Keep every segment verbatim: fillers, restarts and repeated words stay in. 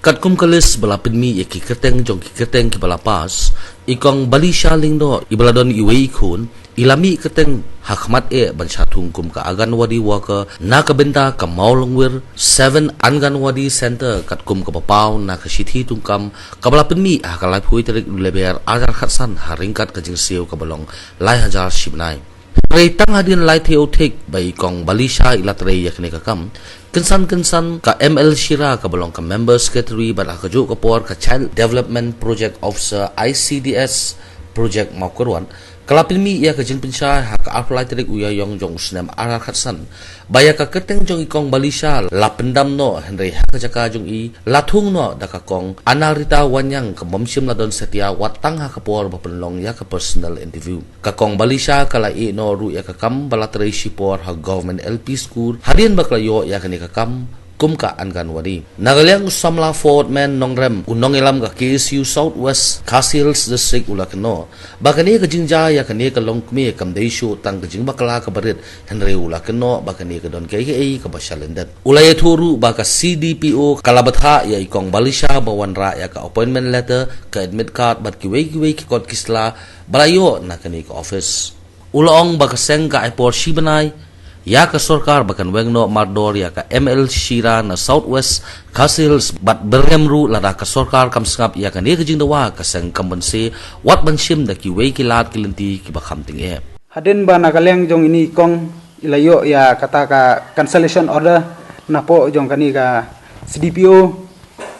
Katkum ka list ba la pynmih ïa ki kyrteng jong ki kyrteng kiba la pass, i Kong Balisha Lyngdoh, iba la don iwei i khun, i la mih kyrteng ha khmat eh ban shah thung kum ka Anganwadi worker na ka bynta ka Mawlongwir Seven Anganwadi Center, katkum kaba paw na ka shithi thungkam kaba la pynmih ha ka laiphew tarik u Lber ar hajar khatsan, ha ryngkat ka jingsiew kaba long lai hajar shi bnai. Hynrei tang hadien lai taïew thik ba i Kong Balisha i la trei ïa kane ka kam, kynsan kynsan ka M L Shira kaba long ka Member Secretary bad ha kajuh ka por ka Child Development Project Officer, I C D S Project Mawkyrwat, ka la pynmih ïa ka jingpynshai ha ka arphew lai tarik u Ïaïong jong u snem ar hajar khatsan, ba ïa ka kyrteng jong i Kong Balisha la pyndam noh, hynrei ha ka jaka jong i la thung noh da ka Kong Analrita Wanniang, ka bym shym la don satia wat tang ha ka por ba pynlong ïa ka personal interview. Ka Kong Balisha ka la ïeh noh ruh ïa ka kam ba la trei shipor ha Government L P School hadien ba ka la ïoh ïa kane ka kam kum ka Anganwadi. Na ka liang u samla Fordman Nongrem, u nongïalam ka K S U South West Khasi Hills District, u la kynnoh ba kane ka jingjia ïa kane ka longkmie kam dei shuh tang ka jingbakla kaba rit, hynrei u la kynnoh ba kane ka don kaei kaei kaba sha lyndet. U la ïathuh ruh ba ka C D P O ka la bthah ïa i Kong Balisha ban wanrah ïa ka appointment letter, ka admit card bad kiwei kiwei ki kot ki sla ba la ïoh na kane ka office. U la ong ba ka seng ka ai por shi bnai ïa ka sorkar ba kan weng noh mardor ïa ka M L Shira na South West Khasi Hills bad byrngem ruh lada ka sorkar kam sngap ïa kane ka jingdawa, ka seng kam banse wat ban shim da kiwei ki lad ki lynti kiba kham tyngeh. Hadien ba na ka liang jong ine i Kong i la ïoh ïa kata ka cancellation order napoh jong kane ka C D P O,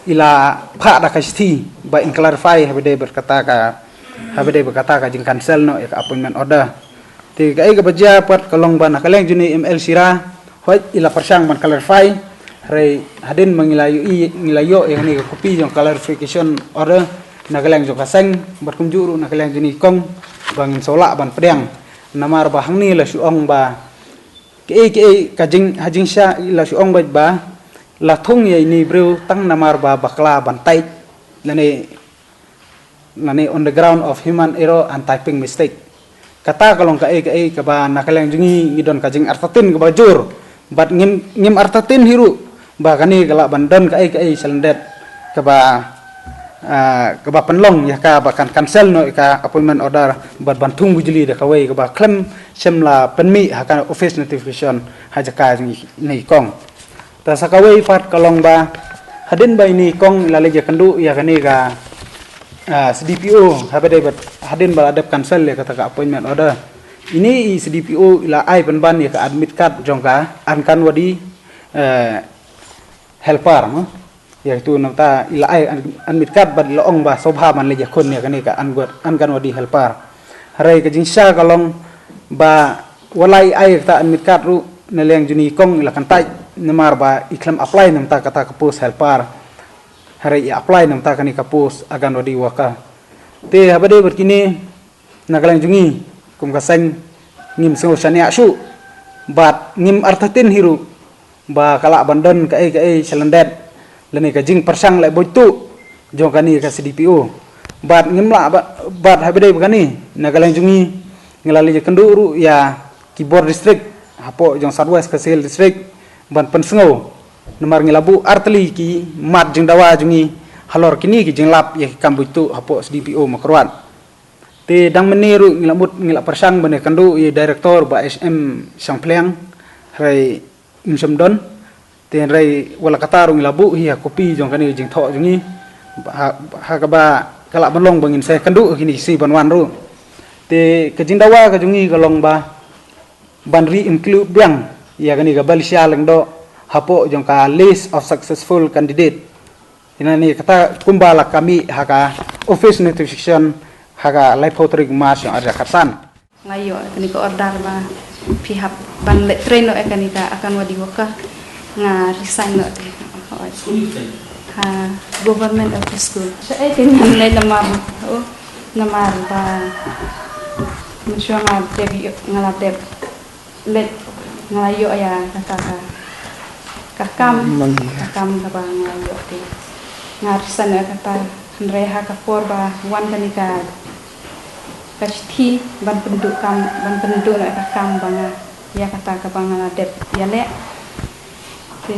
i la phah da ka shithi ba in clarify haba dei bad kata ka, haba dei bad kata ka jingcancel noh ïa ka appointment order. Te kaei kaba jia pat ka long ba na ka liang jong ine i M L Shira, hooid i la pyrshang ban clarify, hynrei hadien ba ngi la ïoh i, ngi la ïoh ïa kane ka copy jong clarification order na ka liang jong ka seng bad kumjuh ruh na ka liang jong ine i Kong, ba ngin sa lah ban pdiang. Namar ba hangne la shu ong ba kaei kaei ka jing, ha jingshisha la shu ong beit ba la thung ïa ine i briew tang namar ba bakla ban type lane, lane on the ground of human error and typing mistake. Kata ka long kaei kaei kaba na ka liang jong ngi ngi don ka jingartatien kaba jur bad ngim, ngim artatien hi ruh ba kane ka lah ban don kaei kaei sha lyndet kaba, ah, kaba pynlong ïa ka ba kan cancel noh ïa ka appointment order bad ban thung bujli da kawei kaba khlem shym la pynmih ha ka office notification ha jaka jong ine i Kong. Te sa kawei pat ka long ba hadien ba ine i Kong i la leit ïakynduh ïa kane ka, ah, C D P O, haba dei bad hadien ba la dep cancel ïa kata ka appointment order, ine i C D P O i la ai pynban ïa ka admit card jong ka Anganwadi, eh, helper, no? Ïa tu namar ta i la ai ad-, admit card bad i la ong ba sngewbha ban leit ïakhun ïa kane ka Angan-, Anganwadi helper. Hynrei ka jingshisha ka long ba wat la i ai kata admit card ruh na liang jong ine i Kong i la kyntait namar ba i khlem apply namar kata ka post helper, hynrei i apply namar kane ka post Anganwadi worker. Te haba dei bad kine, na ka liang jong ngi kum ka seng ngim sngew shaniah shuh bad ngim artatien hi ruh ba ka lah ban don kaei kaei sha lyndet lane ka jingpyrshang leh buit tuh jong kane ka C D P O. Bad ngim lah ba, bad haba dei bad kane, na ka liang jong ngi ngi la leit ïakynduh ruh ïa ki bor district hapoh jong South West Khasi Hills District ban pynsngew, namar ngi la buh artylli ki mat jingdawa jong ngi halor kine ki jinglap ïa ki kam buit tuh hapoh C D P O Mawkyrwat. Te dang mynne ruh ngi la mut, ngi la pyrshang ban ïakynduh ïa i director Bah H M Shangpliang, hynrei um shym don. Te hynrei wat la katta ruh ngi la buh hi ha copy jong kane ka jingthoh jong ngi, ha, ha kaba ka lah ban long ba ngin sa ïakynduh ha kine ki sngi ban wan ruh. Te ka jingdawa ka jong ngi ka long ba ban re-include biang ïa kane ka Balisha Lyngdoh hapoh jong ka list of successful candidate. Ïa kane kata kumba la ka mih ha ka office notification ha ka laiphew tarik March jong ar hajar khatsan. Nga ïoh kane ka order ba phi hap ban leit train noh ïa kane ka Anganwadi worker, nga resign noh te. Hooid. Ha government L P school. Sa eh te ngan leit namar, oh, namar ba mynshuwa nga dep ïoh, nga la dep leit, nga la ïoh ïa kata ka, ka kam, ka kam kaba nga la ïoh te nga resign ïa kata. Hynrei ha ka por ba wan kane ka, ka shithi ban pynduh kam, ban pynduh ïa ka kam ba nga, ïa kata kaba nga la dep ïaleh. Te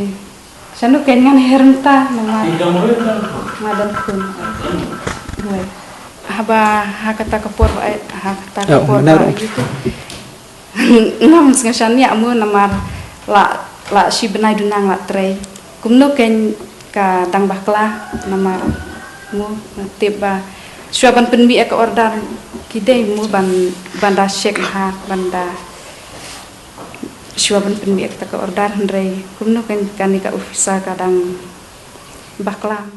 Shano kein ngan her mynta namar nga don khun. Haba ha kata ka por ba ha kata ka por ba ïa tu. Ngam sngew shaniah mo namar la la shi bnai duna nga la trei. Kumno kein ka dang bakla namar mo nga tip ba shuwa ban pynmih ïa ka order ki dei mo ban ban da check bha ban da shuwa ban pynmih ïa kata ka order hynrei kumno kein kane ka officer ka dang bakla.